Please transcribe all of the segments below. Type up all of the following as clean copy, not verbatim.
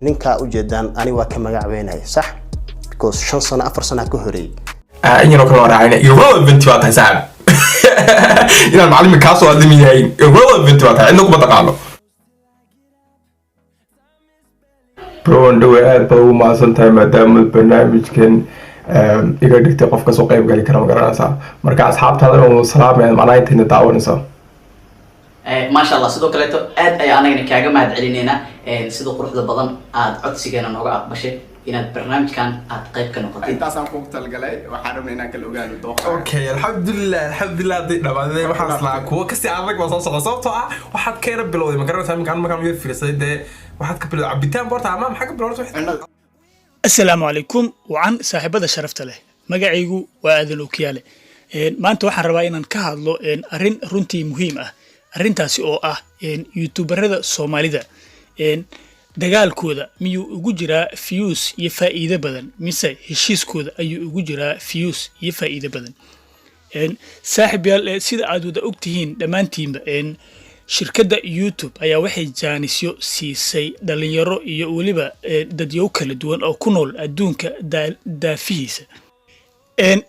Ninkaa ujeedaan ani waa ka magacweynaya, sax, because 5 sano, 4 sana ka horeeyey. In yaroo kale waa raacayna. Irrelevant baa tahay, saaxib. Inaan macalimi kaa soo adimi yahayn, irrelevant baa tahay, cidna kuma taqaano. Bro, dhawe, aad baad ugu mahadsan tahay maadaama barnaamijkan iga dhigtay qof kasoo qayb gali kara, ma garanaysaa? Marka asxaabtaadana waa salaamaya, macnaha intayna daawanaysaa. Maasha Allah. Sidoo kaleeto aad ayaa anagana kaaga mahad celineynaa sida quruxda badan aad codsigeena nooga aqbashay inaad barnaamijkan aad qayb ka noqotid. Intaasaan kugu talgalay. Waxaan rabnay inaan kala ogaano dooqa. Okay, alxamdulilah, alxamdulilah. Hadday dhamaaday, waxaan islaa kuwo kasii adag baa soo socda, sababtoo ah waxaad ka yara bilowday, ma garanaysaa? Iminkaan markaan yar fiirsaday, dee waxaad ka bilowday cabitaan borta ama maxaa ka bilowday? Asalaamu calaykum wacan, saaxiibada sharafta leh. Magacaygu waa Aadan Okiyaale. Maanta waxaan rabaa inaan ka hadlo arrin runtii muhiim ah, arrintaasi oo ah youtuberada Soomaalida dagaalkooda miyuu ugu jiraa views iyo faa'iido badan, mise heshiiskooda ayuu ugu jiraa views iyo faa'iido badan? Saaxiib yaal, sida aad wada ogtihiin dhammaantiinba, shirkadda YouTube ayaa waxay jaanisyo siisay dhalinyaro iyo weliba dadyow kala duwan oo ku nool adduunka daafihiisa.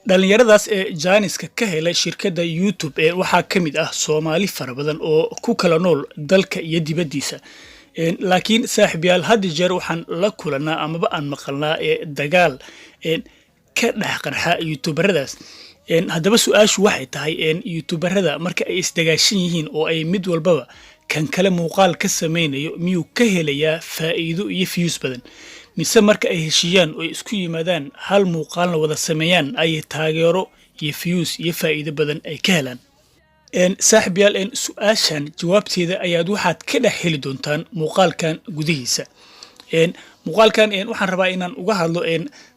Dhalinyaradaas ee jaaniska ka helay shirkadda YouTube waxaa ka mid ah Soomaali fara badan oo ku kala nool dalka iyo dibaddiisa. Laakiin saaxiib yaal, had iyo jeer waxaan la kulanaa amaba aan maqalnaa dagaal ka dhex qarxa youtuberadaas. Haddaba su-aashu waxay tahay, youtuberada marka ay isdagaashan yihiin oo ay mid walbaba kan kale muuqaal ka samaynayo, miyuu ka helayaa faa'iido iyo views badan, mise marka ay heshiiyaan oo ay isku yimaadaan, hal muuqaalna wada sameeyaan, ayay taageero iyo views iyo faa'iido badan ay ka helaan? Saaxiib yaal, su-aashan jawaabteeda ayaad waxaad ka dhex heli doontaan muuqaalkan gudihiisa. Muuqaalkan waxaan rabaa inaan uga hadlo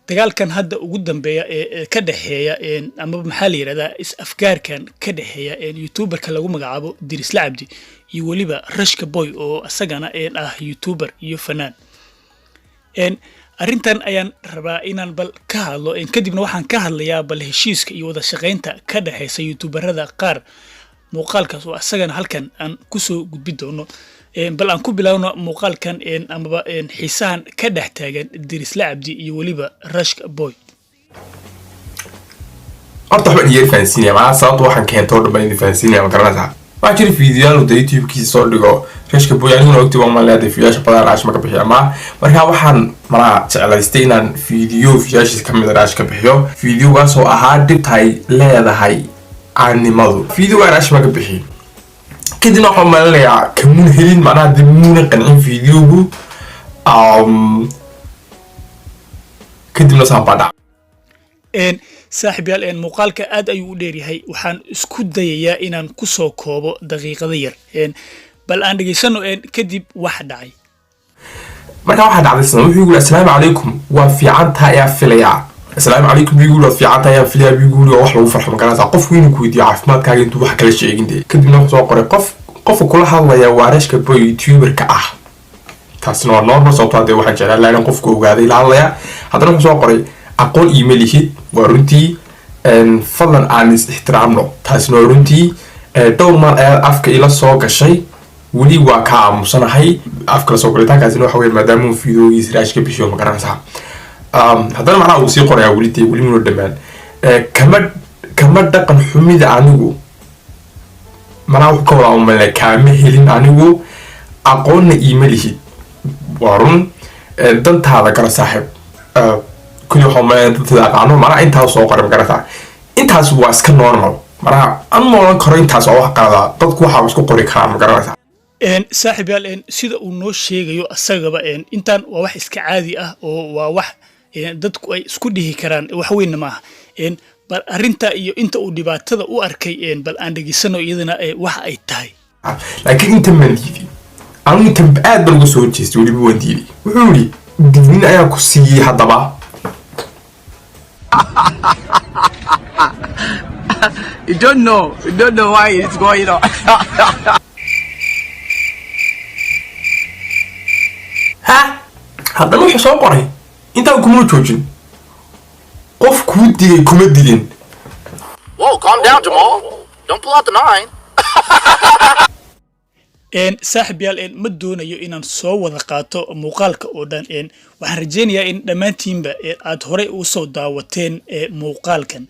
dagaalkan hadda ugu dambeeya ee ka dhexeeya, amaba maxaa la yidhahdaa, is-afgaarkan ka dhexeeya youtuberka lagu magacaabo Dirisle Cabdi iyo weliba Rashka Boy, oo isagana ah youtuber iyo fanaan. Arrintan ayaan rabaa inaan bal ka hadlo. Kadibna waxaan ka hadlayaa bal heshiiska iyo wada shaqaynta ka dhexeysa youtuberada qaar, muuqaalkaas oo isagana halkan aan kusoo gudbi doono. Bal aan ku bilaawno muuqaalkan amaba xiisahan ka dhex taagan Dirisle Cabdi iyo weliba Rashka Boy. Horta waxbaan idin fahansiinaya, macnaha sababta waxaan keento oo dhan baan idin fahansiinaya, ma garanaysaa? Waxaa jira fiidiyoyaal uu YouTube-kiisa soo dhigo Rashka Boy. Aniguna ogti waan malaya fiidiyoyaasha badan raash ma ka bixiyo ama markaa waxaan malaha jeclaystay inaan fiidiyo fiidiyoyaashiisa kamid a raash ka bixiyo, fiidiyogaas oo ahaa dhibtaay leedahay caannimadu. Fiidiyogaa raash ma ka bixiyo. Kadibna waxaan malinayaa kamuuna helin, macnaha dib muuna qancin fiidiyogu. Kadibna saan baa dhac. Saaxiib yaal, muuqaalka aad ayuu u dheeryahay. Waxaan isku dayayaa inaan kusoo koobo daqiiqado yar. Bal aan dhegaysano kadib wax dhacay. Marka waxaa dhacday sidan. Wuxuu yiri, "Assalaamu calaykum, waa fiican tahay ayaa filayaa." "Assalaamu calaykum," buu yiri, "waa fiican tahay ayaan filayaa," buu yiri. Waa wax lagu farxo, ma garanaysaa, qofku inuu ku weydiiyo caafimaadkaaga intuu wax kala sheegin dee. Kadibna wuxuu soo qoray, qof qofka kula hadlaya waa Rashka Boy, youtuberka ah. Taasina waa normal, sababtoo dee waxaan jeclaan lahaa in qofku ogaaday la hadlaya. Haddana wuxuu soo qoray, "Aqoon iima lihid." Waa runtii. "Fadlan aan is ixtiraamno." Taasina waa runtii. "Dhowr maal ayaad afka ila soo gashay, weli waa ka aamusanahay." Afka la soo galitaankaasina waxa weeye maadaama uu fiidoogiisa raash ka bixiyo, ma garanaysaa? Haddana macnaha uu sii qorayaa weli, dee weli muna dhammaan. Kama dhaqan xumida anigu, macnaha wuxuu ka wadaa umale kaama helin anigu, aqoonna iima lihid. Waa run. "Dantaada garo, saaxiib." Kulli waxaa umalaya dantada aqaano. Macnaha intaas soo qoray, ma garanaysaa? Intaas waa iska normal. Macnaha an ma oran karo intaas waa wax qaladaa. Dadku waxaa isku qori karaan, ma garanaysaa? Saaxiib yaal, sida uu noo sheegayo asagaba, intaan waa wax iska caadi ah oo waa wax dadku ay isku dhihi karaan, wax weynna maaha. Bal arrinta iyo inta uu dhibaatada u arkay, bal aan dhegeysano iyadana waxa ay tahay. Laakiin intan baan diiday anigu, intan aad baan uga soo horjeestay, weliba waan diiday. Wuxuu yidhi, "Dignin ayaa ku siiyey haddaba." You don't know. You don't know why it's going on. Ha, haddana wuxuu soo qoray, intaan kumuna joojin, "Qof kuu digay kuma dilin." Whoa, calm down, Jamal. Don't pull out the nine. Saaxib yaal, ma doonayo inaan soo wada qaato muuqaalka oo dhan. Waxaan rajeynayaa in dhammaantiinba aad horey usoo daawateen muuqaalkan.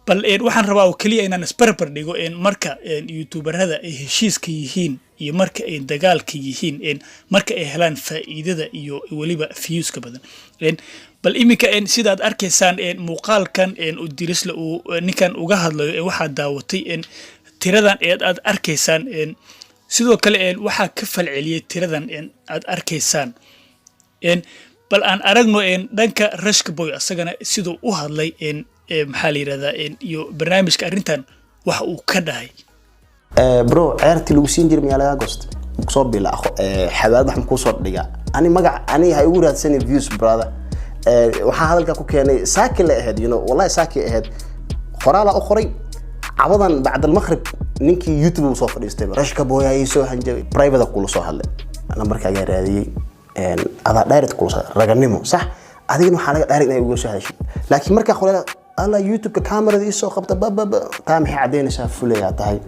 Bal waxaan rabaa oo keliya inaan isbarbar dhigo marka youtuberada ay heshiiska yihiin iyo marka ay dagaalka yihiin, marka ay helaan faa'iidada iyo weliba viewska badan. Bal iminka sidaad arkaysaan muuqaalkan Dirisle uu ninkan uga hadlayo, waxaad daawatay tiradan eed aad arkaysaan. Sidoo kale waxaa ka falceliyey tiradan aad arkaysaan. Bal aan aragno dhanka Rashka Boy, asagana siduu u hadlay, maxaa la yidhahdaa, iyo barnaamijka arrintan waxa uu ka dhahay. Bro, ceertii lagu siin jiray miyaa lagaa goosta? Kusoo bila xawaalad wax makuu soo dhiga? Ani magac ani ha igu raadsanin views, brother. Waxaa hadalka ku keenay saaki la ahayd, wallahi saaki ahayd, qoraalaa u qoray cabadan bacd almaqrib. Ninkii YouTube uu soo fadhiistay, Rashka Boy ii soo hanjabay, private kula soo hadlay, nambarkaagaa raadiyey, adaa direct kula soo, raganimo sax. Adigana waxaa laga direct inay uga soo hadashay, laakiin markaa qoraal alla YouTube-ka camerada ii soo qabta bababa, taa maxay caddaynaysaa? Fulayaa tahay,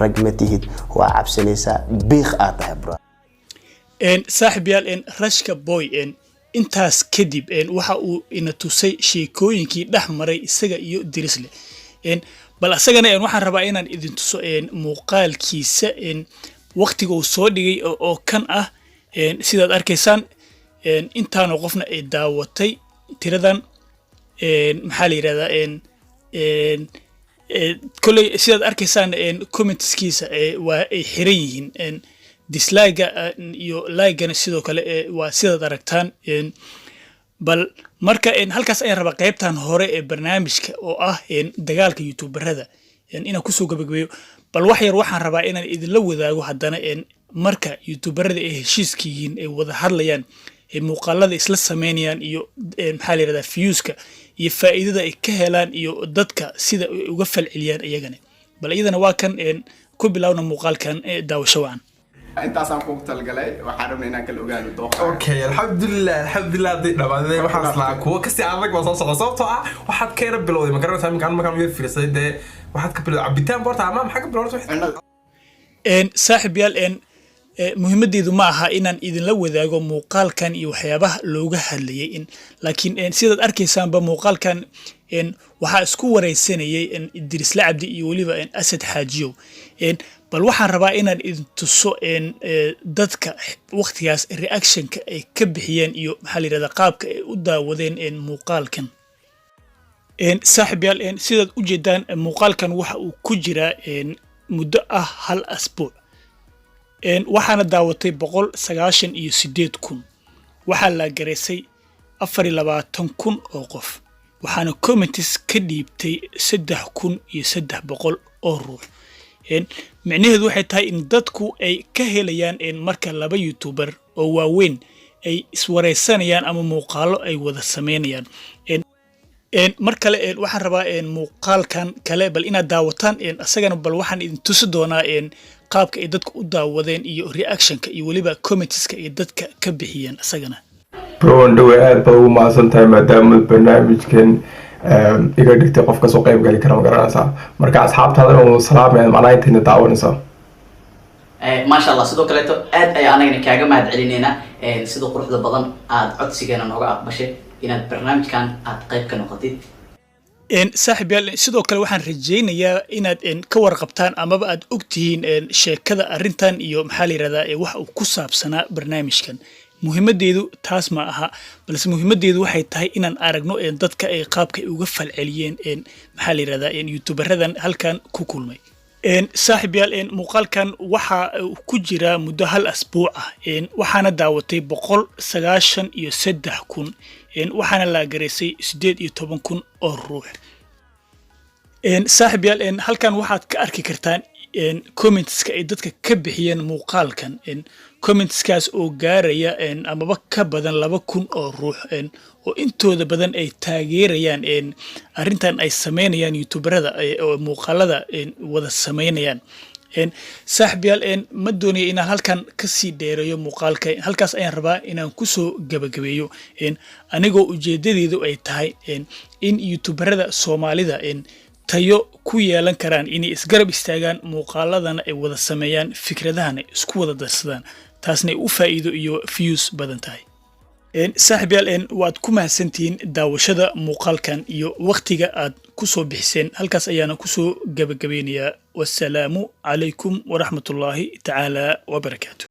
rag ma tihid, waa cabsanaysaa, biiq aad tahay, bro. Saaxib yaal, Rashka Boy intaas kadib waxa uu ina tusay sheekooyinkii dhex maray isaga iyo Dirisle. Bal asagana waxaan rabaa inaan idin tuso muuqaalkiisa waqtiga uu soo dhigay oo kan ah. Sidaad arkaysaan, intaanu qofna ay daawatay tiradan, maxaa la yidhahdaa, kolley sidaad arkaysaan commentskiisa waa ay xiran yihiin, dislike iyo like-gana sidoo kale waa sidaad aragtaan. Bal marka halkaas ayaan rabaa qaybtan hore ee barnaamijka oo ah dagaalka youtuberada inaan kusoo gabagabeeyo. Bal wax yar waxaan rabaa inaan idinla wadaago haddana marka youtuberada ay heshiiska yihiin, ay wada hadlayaan, ay muuqaalada isla sameynayaan, iyo maxaa la yidhahdaa, viewska iyo faa'iidada ay ka helaan iyo dadka sida ay uga falceliyaan iyagana. Bal iyadana waa kan, ku bilowna muuqaalkan, daawasho wacan. Intaasaan kugu talagalay, waxaan rabnay inaan kala ogaano dooqa. Okay, alxamdulilah, alxamdulilah. Hadday dhamaaday, waxaan islaa kuwa kasii adag baa soo socda, sababtoo ah waxaad ka yara bilowday, ma garanaysaa? Iminka markaan yar fiirsaday dee, waxaad ka bilowday cabitaan borta ama maxaa ka bilowday? Saaxib yaal, muhiimadeydu ma aha inaan idinla wadaago muuqaalkan iyo waxyaabaha looga hadlayay, laakiin sidaad arkaysaanba muuqaalkan waxaa isku wareysanayay Idrisle Cabdi iyo weliba Asad Xaajiyow. Bal waxaan rabaa inaan idin tuso dadka waqtigaas reactionka ay ka bixiyeen iyo maxaa la yidhahdaa, qaabka ay u daawadeen muuqaalkan. Saaxib yaal, sidaad u jeedaan muuqaalkan waxa uu ku jiraa muddo ah hal asbuuc, waxaana daawatay 198,000, waxaa la garaysay 24,000 oo qof, waxaana comments ka dhiibtay 3300 oo ruux. Micnaheedu waxay tahay in dadku ay ka helayaan marka laba youtuber oo waaweyn ay iswareysanayaan ama muuqaalo ay wada sameynayaan. Mar kale waxaan rabaa muuqaalkan kale bal inaad daawataan isagana. Bal waxaan idin tusi doonaa qaabka ay dadka u daawadeen iyo reactionka iyo weliba commentska ay dadka ka bixiyeen isagana. Bro, dhawe, aad baad ugu mahadsan tahay maadaama barnaamijkan iga dhigtay qof kasoo qayb gali kara, ma garanaysaa? Marka asxaabtaadana waa salaamaya, macnaha intayna daawanaysaa. Maasha Allah, sidoo kaleeto aad ayaa anagana kaaga mahad celineynaa sida quruxda badan aad codsigeena nooga aqbashay inaad barnaamijkan aad qayb ka noqotid. Saaxiib yaal, sidoo kale waxaan rajaynayaa inaad ka warqabtaan amaba aad ogtihiin sheekada arrintan iyo maxaa la yidhahdaa, waxa uu ku saabsanaa barnaamijkan. Muhiimadeedu taas ma aha, balse muhiimadeedu waxay tahay inaan aragno dadka ay qaabka ay uga falceliyeen, maxaa la yidhahdaa, youtuberadan halkan ku kulmay. Saaxiib yaal, muuqaalkan waxa uu ku jiraa muddo hal asbuuc ah, waxaana daawatay 193,000, waxaana la garaysay 18,000 oo ruux. Saaxiib yaal, halkan waxaad ka arki kartaan commentska ay dadka ka bixiyeen muuqaalkan, commentskaas oo gaaraya amaba ka badan 2000 oo ruux, oo intooda badan ay taageerayaan arrintan ay sameynayaan youtuberada oo muuqaalada wada sameynayaan. Saaxiib yaal, ma doonayo inaan halkan kasii dheereeyo muuqaalka. Halkaas ayaan rabaa inaan kusoo gabagabeeyo, anigoo ujeedadeedu ay tahay in youtuberada Soomaalida tan tayo ku yeelan karaan inay isgarab istaagaan, muuqaaladana ay wada sameeyaan, fikradahana isku wada darsadaan, taasna ay u faa'iido iyo views badan tahay. Saaxiib yaal, waad ku mahadsantihiin daawashada muuqaalkan iyo wakhtiga aad ku soo bixiseen. Halkaas ayaana kusoo gabagabeynayaa. Wasalaamu calaykum waraxmatullaahi tacaala wabarakaatu.